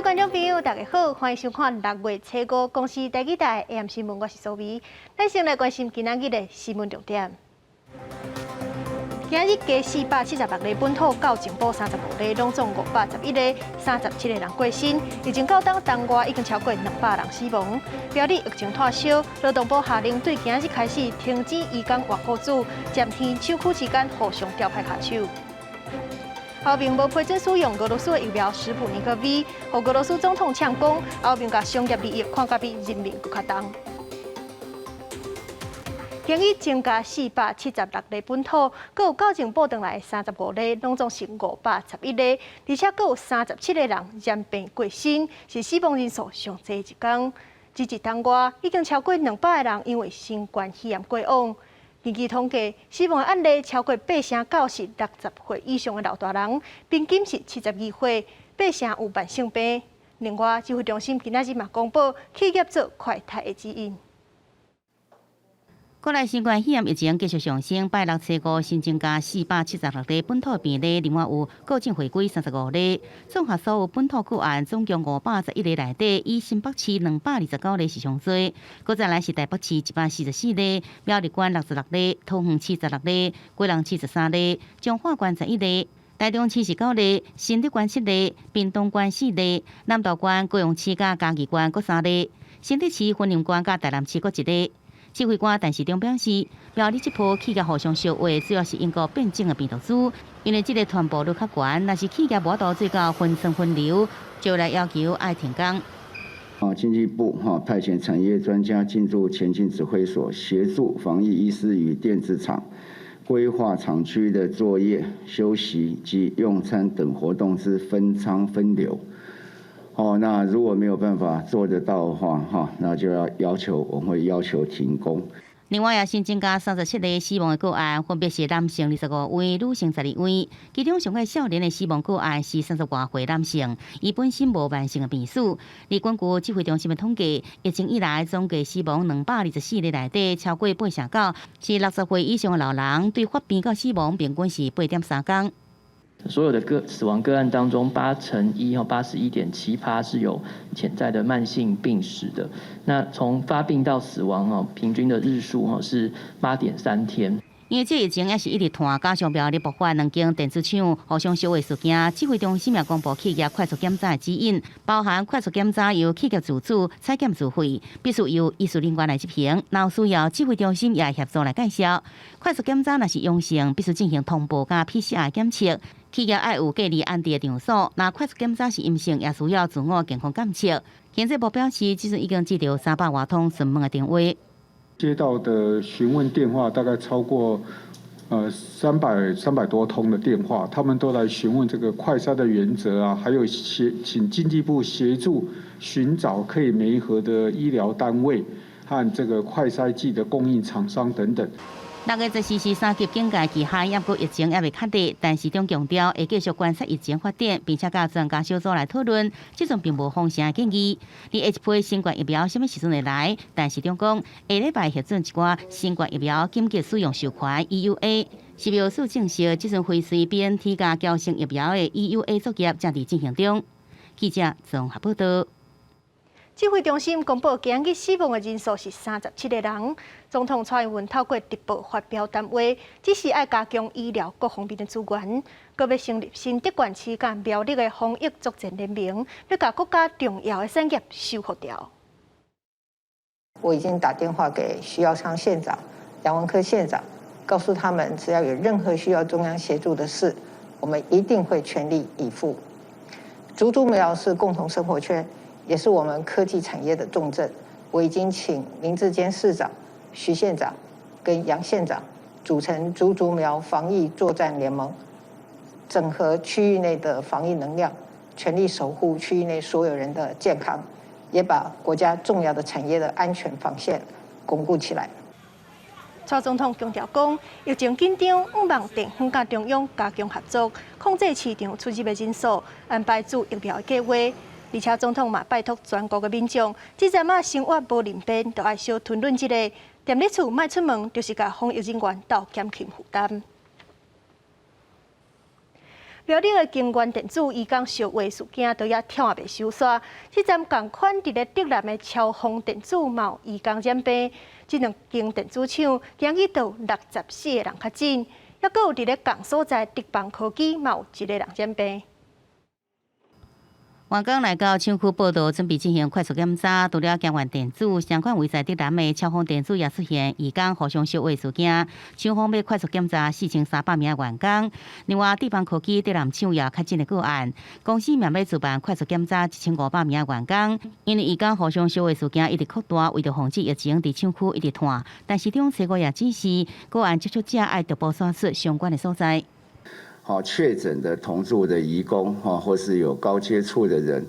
觀眾朋友，大家好，歡迎收看六月初五公視台語台 AM 新聞，我是蘇眉。咱先來關心今仔日的新聞重點。今日加476例本土到增補35例，攏總511例，37個人過身。疫情到當當外已經超過200人死亡。苗栗疫情湠燒，勞動部下令對今日開始停止移工外僱主暫停手區之間互相調派跤手。歐盟無批准使用俄羅斯的疫苗史普尼克 V，予俄羅斯總統嗆講，歐盟共商業利益看甲比人命閣較重。今日增加476例本土，閣有較前報轉來35例，攏總是511例，而且閣有37個人染病過身，是死亡人數上濟一工。這一冬外已經超過200個人因為新冠肺炎過往。根據統計，死亡的案例超過八成九是60歲以上的老大人，平均是72歲，八成有慢性病。另外，指揮中心今仔日嘛公布企業做快篩的指引。國內新冠肺炎疫情繼續上升，拜六初五新增加476例本土病例，另外有過境回歸35例，綜合所有本土個案總共511例內底，以新北市229例是上濟，閣再來是台北市144例，苗栗縣66例，桃園市16例，基隆市13例，彰化縣11例，台中市19例，新竹縣7例，屏東縣4例，南投縣、高雄市佮嘉義縣各3例，新竹市、雲林縣佮台南市各1例。指揮官陳時中表示，苗栗這波企業互相相話，主要是英國變種的病毒株，因為這个傳播率較懸，若是企業無法度做到分層分流，就來要求愛停工。啊，經濟部哈派遣產業專家進駐前進指揮所，協助防疫醫師與電子廠規劃廠區的作業、休息及用餐等活動之分艙分流。哦，那如果沒有辦法做得到的話，哈，那就要要求，我們會要求停工。另外也新增加37例死亡的個案，分別是男性25位，女性12位。其中上較少年的死亡個案是30外歲男性，伊本身無慢性的病史。而根據指揮中心的統計，疫情以來總計死亡224例內底，超過八成九是60歲以上的老人，對發病到死亡平均是8.3工。所有的死亡個案當中，八成一或81.7%是有潛在的慢性病史的。那從發病到死亡哦，平均的日數哦是8.3天。因為這疫情也是一直拖，加上苗栗爆發兩間電子廠互相燒的事件，指揮中心也公布企業快速檢查的指引，包含快速檢查由企業自主採檢自費，必須由醫事人員來執行。若有需要，指揮中心也協助來介紹。快速檢查若是陽性，必須進行同步佮 PCR 檢測。企業愛有隔離安置的場所，若快速檢查是陰性，也需要自我健康監測。經濟部表示，這陣已經接到300外通詢問的電話。接到的詢問電話大概超過300多通的電話，他們都來詢問這個快篩的原則啊，還有請經濟部協助尋找可以媒合的醫療單位和這個快篩劑的供應廠商等等。6月14是三級警戒期限，猶閣疫情猶未確定，陳時中強調會繼續觀察疫情發展，並且佮專家小組來討論。這陣並無封城建議。而下一批新冠疫苗啥物時陣會來？陳時中講，下禮拜核准一寡新冠疫苗緊急使用授權 EUA。食藥署證實，這陣輝瑞 BNT 佮嬌生疫苗的 EUA 作業正佇進行中。記者綜合報道。指揮中心公布，今日死亡的人數是37個人。總統蔡英文透過直播發表談話，指示愛加強醫療各方面的資源，閣欲成立新竹縣市佮苗栗的防疫作戰聯盟，欲共國家重要的產業修復掉。我已經打電話給徐耀昌縣長、楊文科縣長，告訴他們，只要有任何需要中央協助的事，我們一定會全力以赴。竹竹苗是共同生活圈，也是我們科技產業的重鎮。我已經請林智堅市長、徐縣長跟楊縣長組成竹竹苗防疫作戰聯盟，整合區域內的防疫能量，全力守護區域內所有人的健康，也把國家重要的產業的安全防線鞏固起來。蔡總統強調講，疫情緊張，向望地方佮中央加強合作，控制市場出入的人數，安排注疫苗的計劃。而且總統嘛拜託全國的民眾，這陣仔生活無靈便，就愛小吞忍一下。踮咧厝莫出門，就是共防疫人員鬥減輕負擔。苗栗的京元電子移工相話事件都猶痛未收煞。這站仝款佇咧竹南的超豐電子嘛有移工染病，這兩間電子廠今日就有64個人確診，猶閣有佇咧仝所在德邦科技嘛有一個人染病。員工來到廠區報到，準備進行快速檢查。除了京元電子，相款位在竹南的超豐電子也出現移工互相相話事件。廠方欲快速檢查4300名員工。另外，智邦科技竹南廠也確診的個案，公司嘛欲自辦快速檢查1500名員工。因為移工互相相話事件一直擴大，為著防止疫情佇廠區一直傳，但市長初五也指示個案接觸者愛逐步殺出相關的所在。好，確診的同住的移工，哈，或是有高接觸的人，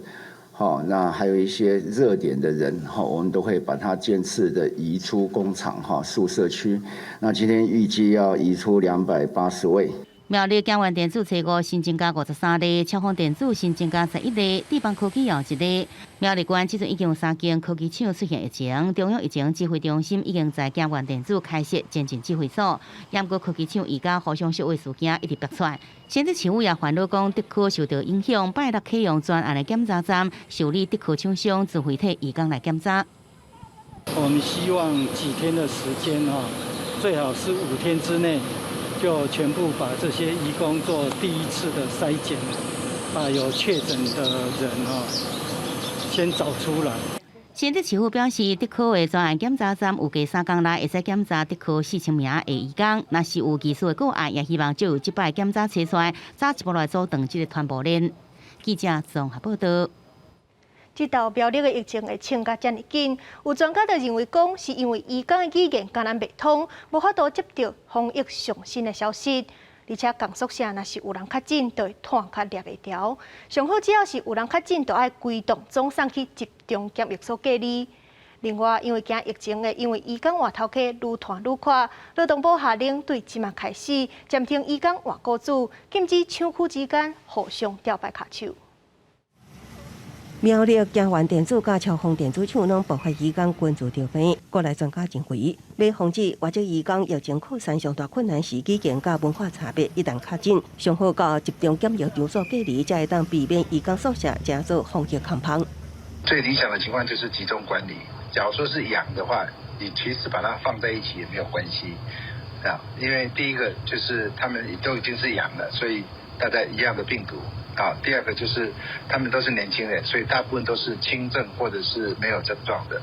好，那還有一些熱點的人，哈，我們都會把他漸次的移出工廠，哈，宿舍區。那今天預計要移出280位。苗栗京元電子初五新增加53例，超豐電子新增加11例，智邦科技有一例。苗栗縣這陣已經有三間科技廠出現疫情，中央疫情指揮中心已經在京元電子開設前進指揮所。毋過科技廠移工互相相話事件一直爆出，新竹市府也煩惱講，竹科受到影響，拜六啟用專案的檢查站，受理竹科廠商自費替移工來檢查。我們希望幾天的時間啊，最好是5天之內，就全部把這些移工做第一次的篩檢，把有確診的人哈先找出來。新竹市府表示，竹科的專案檢查站預計3工內會使檢查竹科4000名的移工，若是有疑似的個案，也希望藉由這擺檢查找出來，早一步來阻斷這個傳播鏈。記者綜合報道。這道苗栗的疫情會衝甲遮爾緊，有專家就認為講，是因為移工的語言佮咱袂通，無法度接著防疫上新的消息，而且仝宿舍若是有人確診，就會傳較掠袂牢。上好只要是有人確診，就愛規棟總送去集中檢疫所隔離。另外，因為驚疫情會因為移工換頭家愈傳愈快，勞動部下令對這馬開始暫停移工換雇主，禁止廠區之間互相調擺跤手。苗栗京元電子佮超豐電子廠攏爆發移工群聚著病，國內專家認為，欲防止外籍移工疫情擴散上大困難是語言佮文化差別，一旦確診，上好到集中檢疫場所隔離，才會當避免移工宿舍成做防疫空縫。最理想的情況就是集中管理。假如說是陽的話，你其實把它放在一起也沒有關係啊，因為第一個就是他們都已經是陽了，所以大家一樣的病毒。啊，第二個就是他們都是年輕人，所以大部分都是輕症或者是沒有症狀的。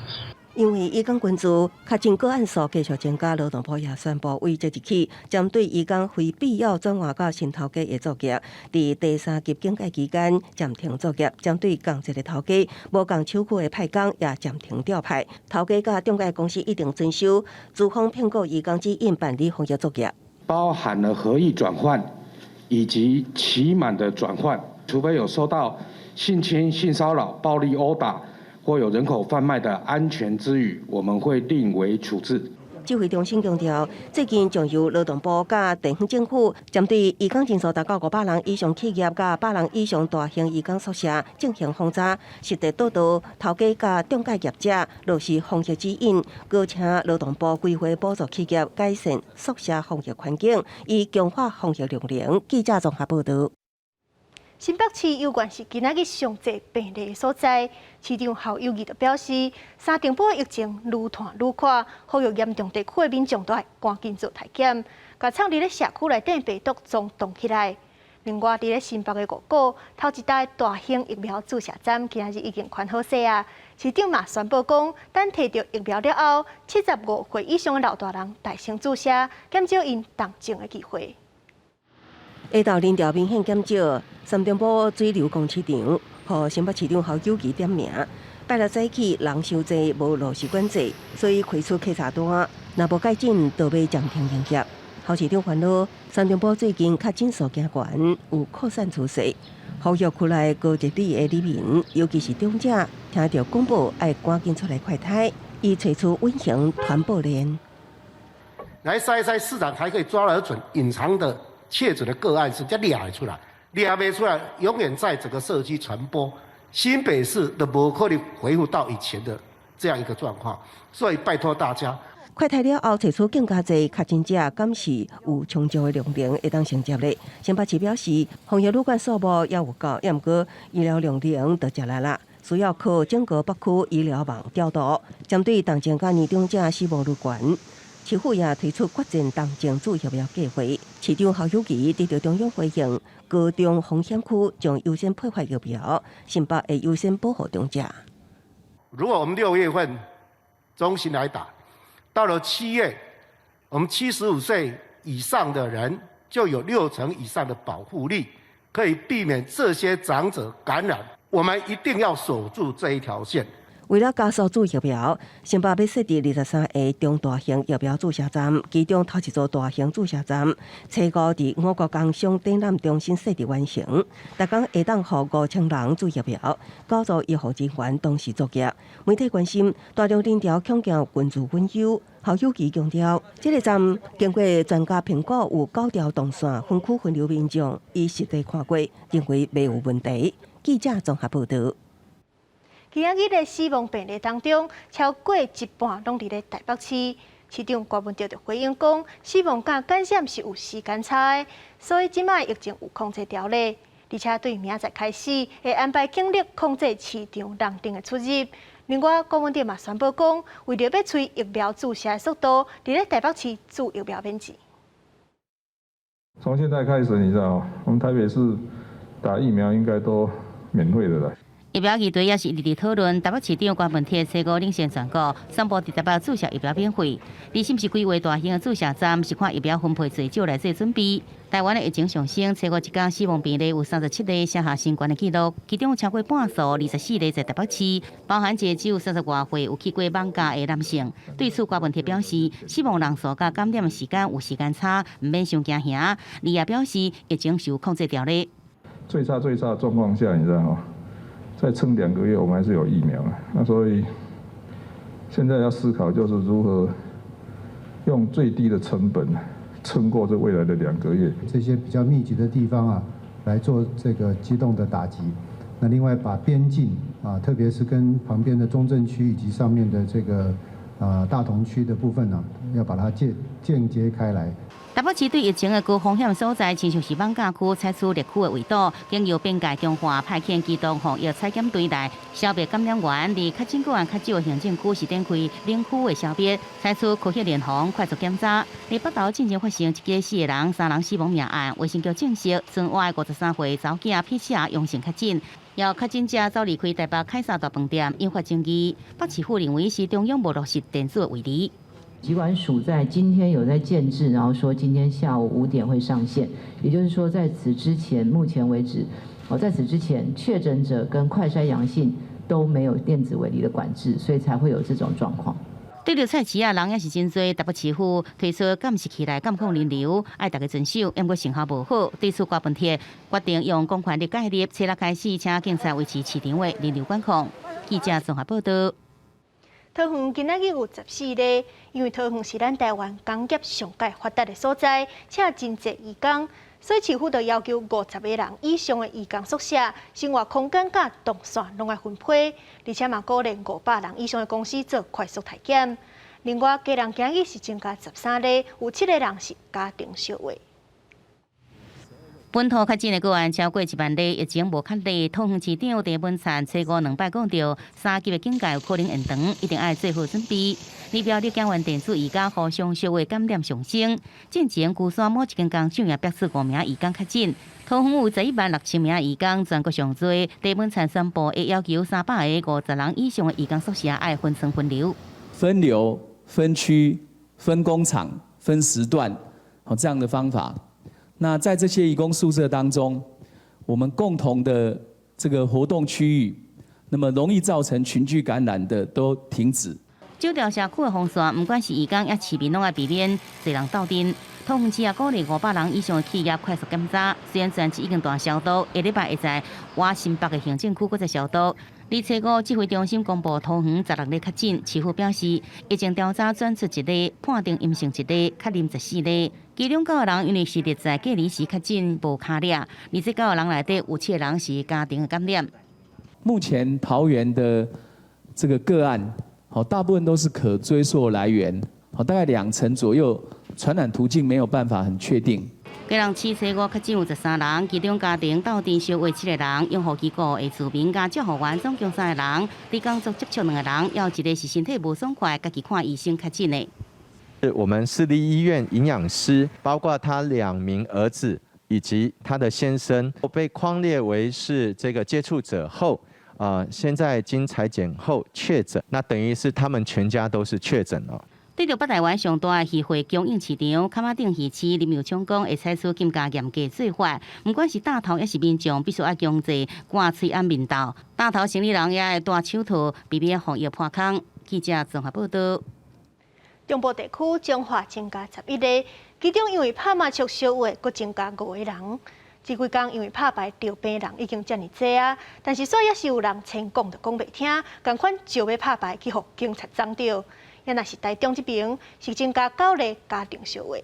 因為移工群聚確診個案數繼續增加，勞動部也宣布，對即日起針對移工非必要轉換到新頭家的作業，佇第三級警戒期間暫停作業；針對仝一个頭家無仝廠區的派工也暫停調派。頭家佮中介公司一定遵守資方聘雇移工指引辦理防疫作業，包含了合意轉換以及期滿的轉換，除非有受到性侵、性騷擾、暴力毆打或有人口販賣的安全之虞，我們會另為處置。指揮中心強調，最近將由勞動部佮地方政府針對移工人數達到500人以上企業佮100人以上大型移工宿舍進行訪查，實地督導頭家佮中介業者落實防疫指引，閣請勞動部規劃補助企業改善宿舍防疫環境，以強化防疫量能。記者綜合報道。新北市猶原是今仔日上濟病例的所在，市長侯友宜就表示，三重埔疫情愈傳愈快，呼籲嚴重地區的民眾都愛趕緊做篩檢，共藏佇咧社區內底病毒總凍起來。另外，佇咧新北的五股，頭一台大型疫苗注射站今仔日已經款好勢啊！市長嘛宣布講，等提著疫苗了後，75歲以上的老大人代先注射，減少𪜶重症的機會。下晝人潮明顯減少，三重埔水流公市場，予新北市長侯友宜點名。拜六早起人傷濟，無落實管制，所以開出篩查單，若無改進，就欲暫停營業。侯市長煩惱，三重埔最近確診數加懸，有擴散趨勢。呼籲區內高熱里的里民，尤其是長者，聽著廣播愛趕緊出來快篩，以揣出隱形傳播鏈。來篩篩，市長才可以抓得準隱藏的確診的個案是才掠會出來，掠袂出來，永遠在整個社區傳播。新北市都無可能恢復到以前的這樣一個狀況，所以拜託大家。快篩了後，揣出更加濟確診者，敢是有充足的量能會當承接咧？新北市表示，防疫旅館數目猶有夠，毋過醫療量能就食力啦，需要靠整個北區醫療網調度。針對重症佮年長者死亡率懸，市府也推出決戰重症注疫苗計劃。市長侯友宜得到中央回應，高中風險區將優先配發疫苗，新北會優先保護長者。如果我們6月份中旬來打，到了7月，我們75歲以上的人就有6成以上的保護力，可以避免這些長者感染。我們一定要守住這一條線。為了加速注疫苗，新北欲設置23個中大型疫苗注射站，其中頭一座大型注射站，初五佇五股工商展覽中心設置完成，逐工會當予5000人注疫苗，九組醫護人員同時作業。媒體關心大量人潮恐驚群聚隱憂，侯友宜強調，這個站經過專家評估有九條動線分區分流民眾，伊實地看過，認為袂有問題。記者綜合報導。今仔日的死亡病例當中，超過一半攏佇咧台北市。市長柯文哲就回應講，死亡佮感染是有時間差的，所以這擺疫情有控制牢咧。而且對明仔載開始，會安排警力控制市場人陣的出入。另外，柯文哲嘛宣布講，為著欲催疫苗注射的速度，佇咧台北市注疫苗免錢。從現在開始，你知道，我們台北市打疫苗應該都免費的啦。疫苗議題也是一直佇討論。台北市長柯文哲初五領先全國，宣布佇台北注射疫苗免費。而是毋是規劃大型的注射站，是看疫苗分配濟少來做準備。台灣的疫情上升，初五一工死亡病例有37例，寫下新懸的紀錄。其中有超過半數24例在台北市，包含一個只有30外歲有去過艋舺的男性。對此，柯文哲表示，死亡人數佮感染的時間有時間差，毋免傷驚嚇。伊也表示，疫情是有控制牢咧。最差最差的狀況下，你知道嗎？再撐2個月，我們還是有疫苗啊。那所以現在要思考就是如何用最低的成本撐過這未來的兩個月。這些比較密集的地方啊，來做這個機動的打擊。那另外把邊境啊，特別是跟旁邊的中正區以及上面的這個啊大同區的部分呢，要把它間接開來。台北市對疫情的高風險所在，親像是艋舺區採取列區的圍堵，經由邊界強化派遣機動防疫採檢隊來消滅感染源。而確診個案較少的行政區是展開冷區的消滅，採取科學聯防、快速檢查。佇北投進前發生一家四個人、三人死亡命案，衛生局證實，村外53歲查某囝 PCR 陽性確診，予確診者走離開台北凱撒大飯店，引發爭議。北市府認為是中央無落實電子圍籬。疾管署在今天有在建置，然後說今天下午5點會上線，也就是說在此之前，目前為止，哦，在此之前確診者跟快篩陽性都沒有電子圍籬的管制，所以才會有這種狀況。對著菜市仔人也是真濟，台北市府推出監視器來監控人流，愛大家遵守，毋過成效無好。對此，柯文哲決定用公權力介入，初六開始請警察維持市場的人流管控。記者綜合報道。桃園今仔日有14例，因為桃園是咱台灣工業上蓋發達的所在，請真濟移工，所以市府就要求50個人以上的移工宿舍，生活空間佮動線攏愛分配，而且嘛鼓勵500人以上的公司做快速篩檢。另外，基隆今日是增加13例，有7個人是家庭相話。本土確診的個案超過1萬例，疫情無確例。桃園市長鄭文燦初五兩擺講著，三級的警戒有可能延長，一定愛做好準備。李表你檢驗電子移工互相相話感染上升。進前龜山某一間工廠也爆出五名移工確診。桃園有11萬6千名移工，全國上濟。鄭文燦宣布會要求300個50人以上的移工宿舍愛分層分流。分流、分區、分工廠、分時段，好這樣的方法。那在這些移工宿舍當中，我們共同的這個活動區域，那麼容易造成群聚感染的都停止。酒店社區的封線，毋管是移工抑市民，攏愛避免濟人鬥陣。桃園市也鼓勵500人以上的企業快速檢查，雖然全市已經大消毒，下禮拜會在外新北的行政區閣再消毒。而初五指揮中心公布桃園16例確診，市府表示疫情調查轉出一例，判定陰性一例，確認14例。其中九個人因為是佇在隔離時確診無敲掠，29個人內底有7個人是家庭的感染。目前桃園的這個個案，好，大部分都是可追溯來源，好，大概2成左右傳染途徑沒有辦法很確定。基隆市初五確診有13人，其中家庭鬥陣相話七個人，養護機構的住民佮照護員總共三個人，佇工作接觸兩個人，猶有一個是身體無爽快，家己看醫生確診的。是我們市立醫院營養師，包括他兩名兒子以及他的先生，被匡列為是這個接觸者後，現在經採檢後確診，那等於是他們全家都是確診了。對著北台灣上大的魚貨供應市場，崁仔頂魚市林右昌講會採取更加嚴格做法，毋管是大頭抑是民眾，必須愛強制掛喙罨面罩。大頭生理人也會戴手套，避免防疫破空。記者綜合報道。中部地區彰化增加11例，其中因為拍麻將相話，閣增加五個人。這幾工因為拍牌著病人已經遮爾濟啊，但是煞猶是有人千講都講袂聽，仝款照欲拍牌去予警察摠著。猶若是台中這邊是增加九例家庭相話。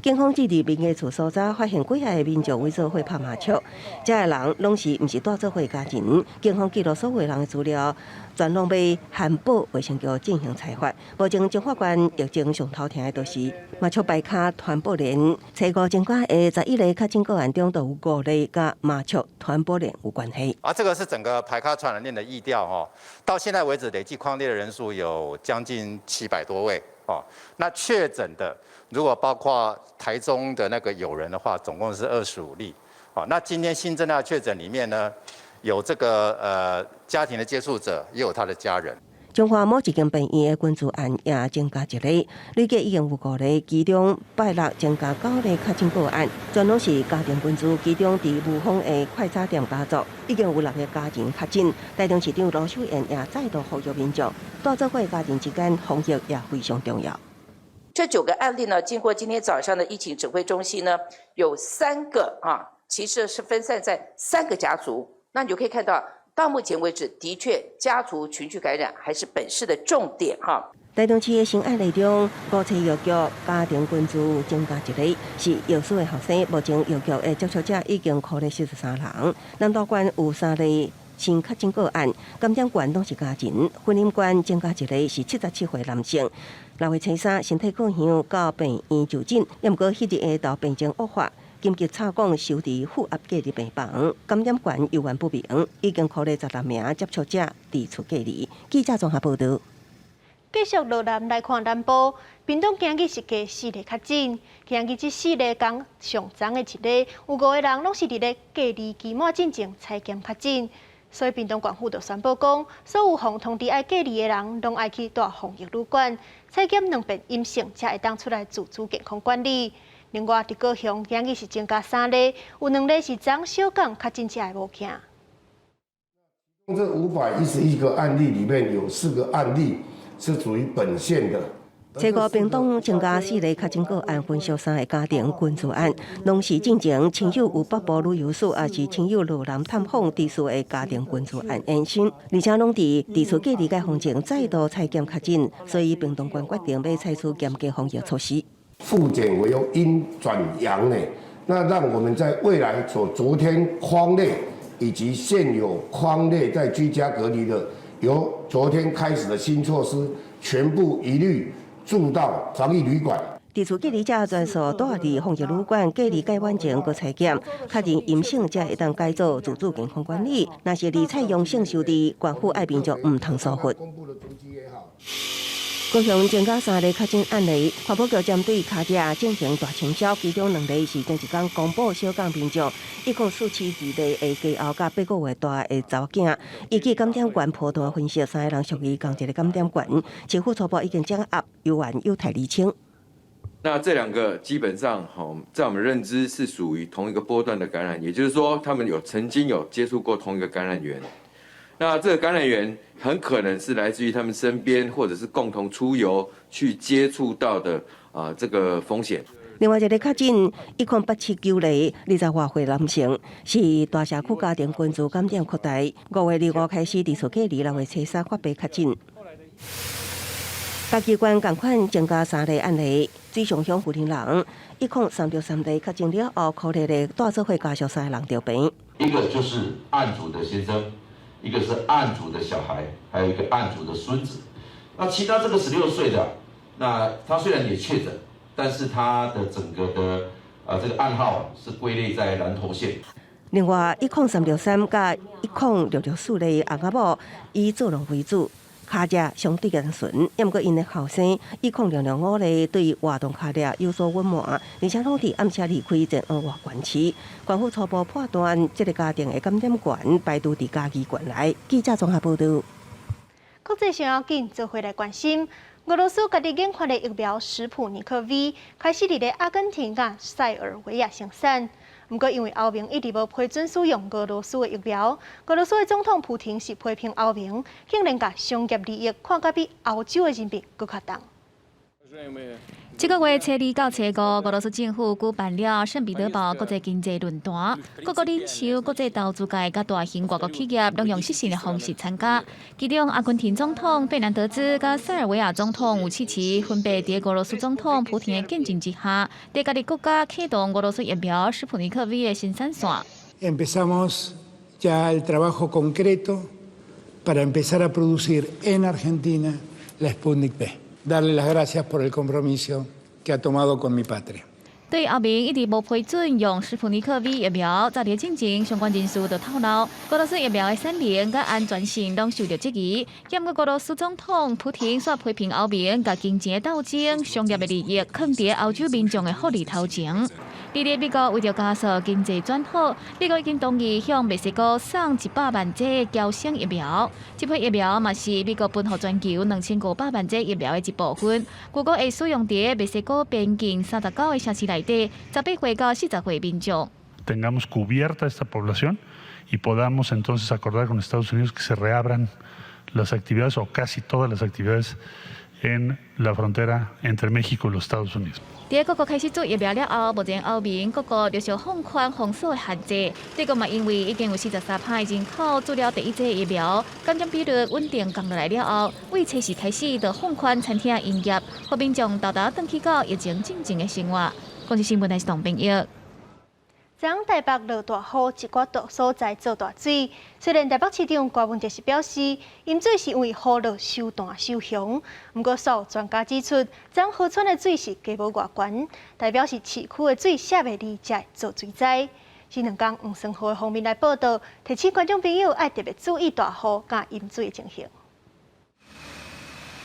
警方佇民家厝搜查，發現幾下的民眾圍做伙拍麻將，這个人攏是毋是蹛做伙家人。警方記錄所有人的資料，全攏欲函報衛生局進行採罰。目前彰化縣疫情上頭疼的就是麻將牌跤傳播鏈，初五增加的11例確診個案中，都有五例佮麻將傳播鏈有關係。啊，這個是整個牌咖傳染鏈的疫調哦，到現在為止累計匡列的人數有將近700多位哦。那確診的，如果包括台中的那個友人的話，總共是25例。哦，那今天新增的確診裡面呢，有這個家庭的接觸者，也有他的家人。彰化某一間病院的群聚案也增加一例，累計已經有五例，其中拜六增加九例確診個案，全攏是家庭群聚，其中佇霧峰的快餐店家族已經有六個家庭確診。台中市長盧秀燕也再度呼籲民眾，蹛做伙家庭之間防疫也非常重要。這九個案例呢，經過今天早上的疫情指揮中心呢，有三個啊，其實是分散在三個家族，那你就可以看到，到目前為止，的確家族群聚感染還是本市的重點哈。台中市的新案例中，五七藥局家庭群聚增加一例，是藥師的學生。目前藥局的接觸者已經匡列43人。南投縣有三例新確診個案，感染源攏是家人。雲林縣增加一例是77歲男性，六月初三身體過香到病院就診，毋過彼日下晝病情惡化。緊急插管收佇負壓隔離病房，感染源猶原不明，已經匡列16名接觸者佇厝隔離。記者綜合報道。繼續落南來看南部，屏東今日是加四例確診，今日這四例仝上昨的一例，有五個人攏是佇咧隔離期滿進前採檢確診，所以屏東縣府就宣布講，所有予通知愛隔離的人，攏愛去蹛防疫旅館，採檢兩遍陰性，才會當出來自主健康管理。另外，佇高雄今日是增加三例，有兩例是昨小港確診者的某囝。這511個案例裡面有四個案例是屬於本縣的。初五屏東增加四例確診個案，分屬三個家庭群聚案，攏是進前親友有北部旅遊史，抑是親友落南探訪佇厝的家庭群聚案衍生，而且攏佇佇厝隔離解封前再度採檢確診，所以屏東縣決定欲採取嚴格防疫措施。複檢為由陰轉陽呢，那讓我們在未來所昨天匡列以及現有匡列在居家隔離的，由昨天開始的新措施，全部一律住到防疫旅館。佇厝隔離者全數蹛佇防疫旅館隔離解滿前，閣採檢，確認陰性才會當改做自主健康管理。若是二採陽性受治，縣府愛民眾毋通疏忽。高雄增加三例確診案例，環保局針對跤跡進行大清消，其中兩例是前一工公布小港民眾1047二例的家後佮8個月大的查某囝，依據感染源剖圖分析，三個人屬於仝一个感染源，市府初步已經掌握，猶原有待釐清。那這兩個基本上，吼，在我們認知是屬於同一個波段的感染，也就是說，他們有曾經有接觸過同一個感染源。那這個感染源很可能是來自於他們身邊，或者是共同出遊去接觸到的啊，這個風險。另外一個確診10879例，20外歲男性，是大社區家庭群聚感染擴大。5月25開始佇厝隔離，6月初三發病確診。嘉義縣仝款增加三例案例，水上鄉婦人人10363例確診了後，匡列的蹛做伙家屬三個人著病。一個就是案主的先生，一個是案主的小孩，還有一個案主的孫子。那其他這個16歲的，那他雖然也確診，但是他的整個的這個案號是歸類在南投縣。另外，10363佮10664例翁仔某以做農為主，跤跡相對單純，毋過𪜶的後生10605例對活動跤跡有所隱瞞，而且攏佇暗車離開前往外縣市。縣府初步判斷，這个家庭的感染源排除佇嘉義縣內。記者綜合報導。國際上要緊，做伙來關心。俄羅斯家己研發的疫苗史普尼克 V 開始佇咧阿根廷佮塞爾維亞生產。毋過，因為歐盟一直無批准使用俄羅斯的疫苗，俄羅斯的總統普廷是批評歐盟竟然共商業利益看甲比歐洲的人民閣較重。這个月初二到初五，俄羅斯政府舉辦了聖彼得堡國際經濟論壇，各國領袖、國際投資界佮大型外國企業攏用視訊的方式參加。其中，阿根廷總統費南德茲佮塞爾維亞總統武契奇分別佇俄羅斯總統普廷的見證之下，佇家己國家啟動俄羅斯疫苗史普尼克 V 的生產線。 Empezamos ya el trabajo concreto para empezar a producir en Argentina la Sputnik V. Darle las gracias por el compromiso que ha tomado con mi patria. 對歐盟一直無批准用史普尼克 V 疫苗，早佇進前相關人士就透露，俄羅斯疫苗的產能佮安全性攏受著質疑。毋過俄羅斯總統普廷煞批評歐盟共金錢的鬥爭、商業的利益，囥佇歐洲民眾的福利頭前。佇咧美國為著加速經濟轉好，美國已經同意向墨西哥送100萬劑嬌生疫苗。這批疫苗嘛是美國分予全球2500萬劑疫苗的一部分。預估會使用佇墨西哥邊境39個城市內底，18歲到40歲民眾。 Tengamos cubierta esta población y podamos entonces acordar con Estados Unidos que se reabran las actividades o casi todas las actividades en la frontera entre México y los Estados Unidos. 佇各國開始注疫苗了後，目前歐盟各國陸續放寬封鎖的限制。德國嘛，因為已經有43%人口注了第一劑疫苗，感染比率穩定降落來了後，為初四開始就放寬餐廳營業，予民眾沓沓轉去到疫情進前的生活。公視新聞台是董炳玉。昨昏台北落大雨，一寡大所在做大水。雖然台北市長柯文哲是表示，淹水是因為雨落傷大傷強。毋過，煞有專家指出，昨昏河川的水是加無偌懸，代表是市區的水卸袂離，才會做水災。這兩工黃雙和的封面來報導，提醒觀眾朋友愛特別注意大雨佮淹水的情形。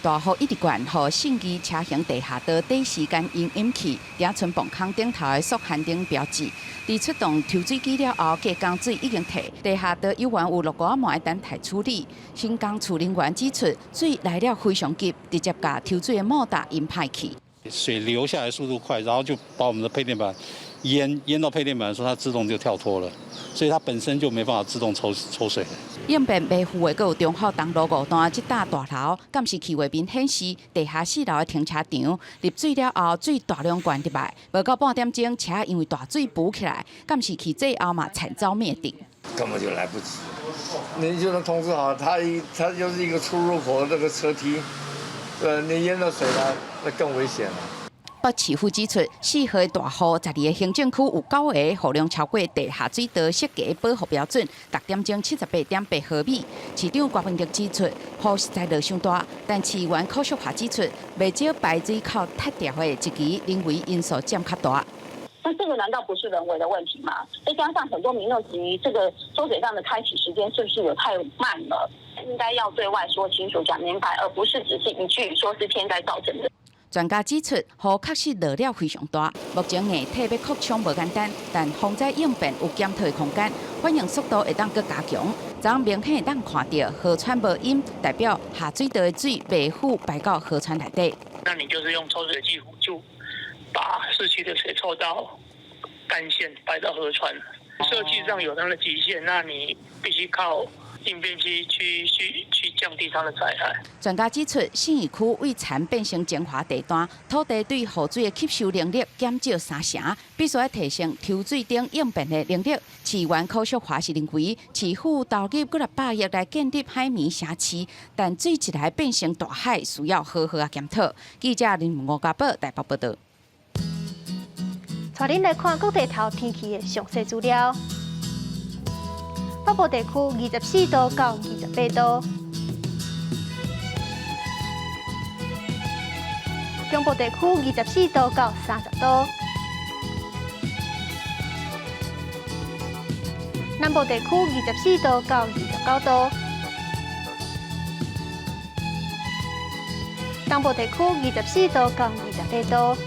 大雨一直灌，予信義車行地下道短時間淹淹去，頂賰磅空頂頭的速限燈標誌。佇出動抽水機了後，隔工水已經退。地下道猶原有六個仔等待處理。新工處人員指出，水來了非常急，直接共抽水的莫達淹歹去。水流下來速度快，然後就把我們的配電板淹淹到配電板的時候，它自動就跳脫了，所以它本身就沒辦法自動抽抽水。應變袂赴的，閣有忠孝東路五段這棟大樓，監視器畫面顯示，地下四樓的停車場入水了後，水大量灌入來，無夠半點鐘，車因為大水浮起來，監視器最後嘛慘遭滅頂。根本就來不及，你就算通知好，它一它就是一個出入口的那個車梯，你淹了水了，那更危險了。北市府指出，4號大雨，12個行政區有9個雨量超過地下水道設計保護標準，6點鐘78.8毫米。市長郭文德指出，雨實在落傷大，但市議員柯淑華指出，袂少排水口塌掉的一支人為因素佔較大。那這個難道不是人為的問題嗎？再加上很多民眾質疑，這個抽水站的開啟時間是不是有太慢了？應該要對外說清楚、講明白，而不是只是一句說是天災造成的。專家指出，雨確實落了非常大，目前硬體欲擴充無簡單，但防災應變有檢討的空間，反應速度會當閣加強。昨昏明顯會當看著河川無淹，代表下水道的水袂赴排到河川內底。那你就是用抽水機就把市區的水抽到幹線，排到河川。設計上有它的極限，那你必須靠應變機去去去降低它的災害。專家指出，信義區為田變成精華地段，土地對雨水的吸收能力減少三成，必須愛提升抽水等應變的能力。市議員柯淑華是認為，市府投入幾若百億來建立海綿城市，但水一來變成大海，需要好好仔檢討。記者林吳家寶台北報導。帶恁來看各地頭天氣的詳細資料。北部地區24度到28度。中部地區24度到30度，南部地區24度到29度，東部地區24度到28度，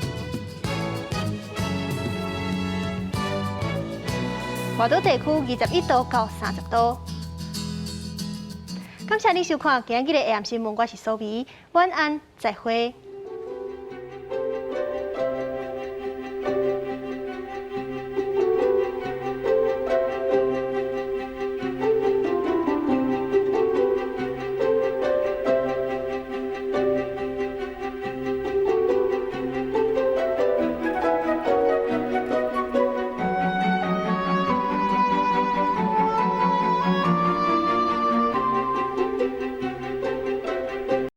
外島地區21度到30度。感謝你收看今仔日的下暗新聞，我是蘇美，晚安，再會。